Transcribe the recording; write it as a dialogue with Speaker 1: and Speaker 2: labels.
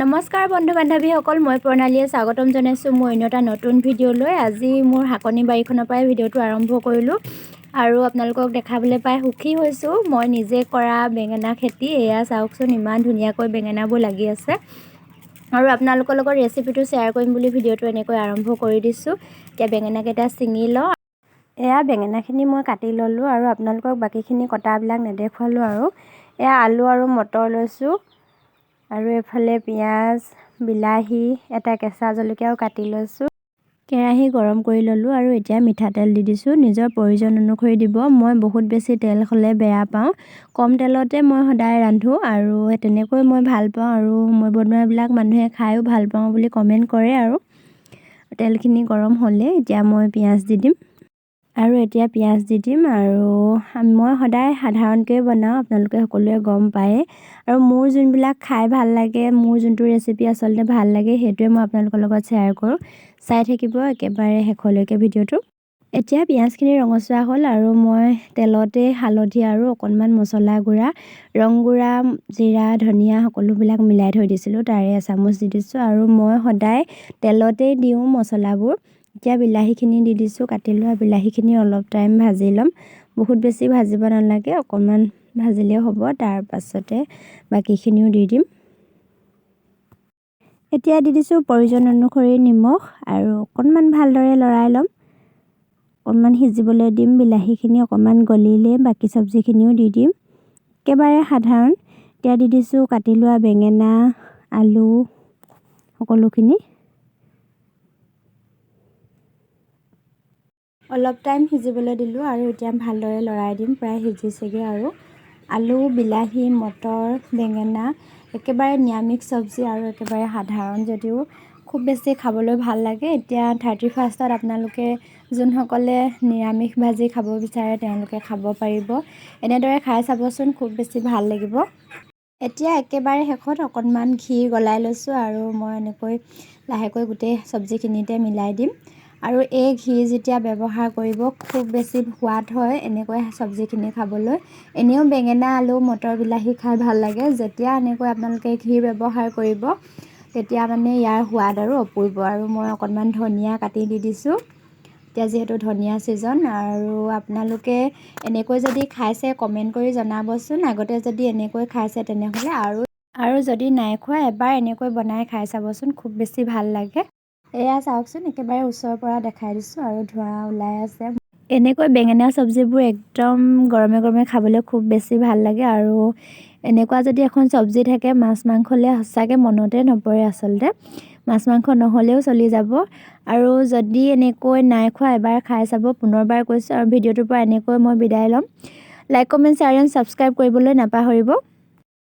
Speaker 1: নমস্কাৰ বন্ধু বান্ধৱীসকল, মই প্ৰণালীয়ে স্বাগতম জনাইছোঁ মোৰ অন্য এটা নতুন ভিডিঅ'লৈ। আজি মোৰ শাকনি বাৰীখনৰ পৰাই ভিডিঅ'টো আৰম্ভ কৰিলোঁ আৰু আপোনালোকক দেখাবলৈ পাই সুখী হৈছোঁ। মই নিজে কৰা বেঙেনা খেতি, এয়া চাওকচোন, ইমান ধুনীয়াকৈ বেঙেনাবোৰ লাগি আছে। আৰু আপোনালোকৰ লগত ৰেচিপিটো শ্বেয়াৰ কৰিম বুলি ভিডিঅ'টো এনেকৈ আৰম্ভ কৰি দিছোঁ। এতিয়া বেঙেনাকেইটা ছিঙি লওঁ। এয়া বেঙেনাখিনি মই কাটি ল'লোঁ আৰু আপোনালোকক বাকীখিনি কটাবিলাক নেদেখুৱালোঁ। আৰু এয়া আলু আৰু মটৰ লৈছোঁ আৰু এইফালে পিঁয়াজ, বিলাহী, এটা কেঁচা জলকীয়াও কাটি লৈছোঁ। কেৰাহী গৰম কৰি ল'লোঁ আৰু এতিয়া মিঠাতেল দি দিছোঁ। নিজৰ প্ৰয়োজন অনুসৰি দিব। মই বহুত বেছি তেল হ'লে বেয়া পাওঁ। কম তেলতে মই সদায় ৰান্ধোঁ আৰু তেনেকৈ মই ভাল পাওঁ আৰু মই বনোৱাবিলাক মানুহে খায়ো ভাল পাওঁ বুলি কমেণ্ট কৰে। আৰু তেলখিনি গৰম হ'লে এতিয়া মই পিঁয়াজ দি দিম আৰু এতিয়া পিঁয়াজ দি দিম। আৰু মই সদায় সাধাৰণকৈ বনাওঁ, আপোনালোকে সকলোৱে গম পায়ে। আৰু মোৰ যোনবিলাক খাই ভাল লাগে, মোৰ যোনটো ৰেচিপি আচলতে ভাল লাগে, সেইটোৱে মই আপোনালোকৰ লগত শ্বেয়াৰ কৰোঁ। চাই থাকিব একেবাৰে শেষলৈকে ভিডিঅ'টো। এতিয়া পিঁয়াজখিনি ৰঙচুৱা হ'ল আৰু মই তেলতে হালধি আৰু অকণমান মছলা গুড়া, ৰং গুড়া, জিৰা, ধনিয়া সকলোবিলাক মিলাই থৈ দিছিলোঁ, তাৰে এচামুচ দি দিছোঁ। আৰু মই সদায় তেলতেই দিওঁ মছলাবোৰ। এতিয়া বিলাহীখিনি দি দিছোঁ। কাটি লোৱা বিলাহীখিনি অলপ টাইম ভাজি ল'ম। বহুত বেছি ভাজিব নালাগে, অকণমান ভাজিলেও হ'ব। তাৰ পাছতে বাকীখিনিও দি দিম। এতিয়া দি দিছোঁ প্ৰয়োজন অনুসৰি নিমখ আৰু অকণমান ভালদৰে লৰাই ল'ম। অকণমান সিজিবলৈ দিম। বিলাহীখিনি অকণমান গলিলে বাকী চব্জিখিনিও দি দিম। একেবাৰে সাধাৰণ। এতিয়া দি দিছোঁ কাটি লোৱা বেঙেনা, আলু সকলোখিনি। অলপ টাইম সিজিবলৈ দিলোঁ আৰু এতিয়া ভালদৰে লৰাই দিম। প্ৰায় সিজিছেগৈ। আৰু আলু, বিলাহী, মটৰ, বেঙেনা একেবাৰে নিৰামিষ চব্জি আৰু একেবাৰে সাধাৰণ যদিও খুব বেছি খাবলৈ ভাল লাগে। এতিয়া 31ত আপোনালোকে যোনসকলে নিৰামিষ ভাজি খাব বিচাৰে, তেওঁলোকে খাব পাৰিব। এনেদৰে খাই চাবচোন, খুব বেছি ভাল লাগিব। এতিয়া একেবাৰে শেষত অকণমান ঘি গলাই লৈছোঁ আৰু মই এনেকৈ লাহেকৈ গোটেই চব্জিখিনিতে মিলাই দিম। আৰু এই ঘি যেতিয়া ব্যৱহাৰ কৰিব, খুব বেছি সোৱাদ হয় এনেকৈ চব্জিখিনি খাবলৈ। এনেও বেঙেনা, আলু, মটৰ, বিলাহী খাই ভাল লাগে। যেতিয়া এনেকৈ আপোনালোকে ঘি ব্যৱহাৰ কৰিব, তেতিয়া মানে ইয়াৰ সোৱাদ আৰু অপূৰ্ব। আৰু মই অকণমান ধনিয়া কাটি দি দিছোঁ, এতিয়া যিহেতু ধনিয়া ছিজন। আৰু আপোনালোকে এনেকৈ যদি খাইছে, কমেণ্ট কৰি জনাবচোন, আগতে যদি এনেকৈ খাইছে তেনেহ'লে। আৰু যদি নাই খোৱা, এবাৰ এনেকৈ বনাই খাই চাবচোন, খুব বেছি ভাল লাগে। এয়া চাওকচোন, একেবাৰে ওচৰৰ পৰা দেখাই দিছোঁ আৰু ধোঁৱা ওলাই আছে। এনেকৈ বেঙেনা চব্জিবোৰ একদম গৰমে গৰমে খাবলৈ খুব বেছি ভাল লাগে। আৰু এনেকুৱা যদি এখন চব্জি থাকে, মাছ মাংসলৈ সঁচাকৈ মনতে নপৰে। আচলতে মাছ মাংস নহ'লেও চলি যাব। আৰু যদি এনেকৈ নাই খোৱা, এবাৰ খাই চাব, পুনৰবাৰ কৈছোঁ। আৰু ভিডিঅ'টোৰ পৰা এনেকৈ মই বিদায় ল'ম। Like, comment, share and subscribe কৰিবলৈ নাপাহৰিব।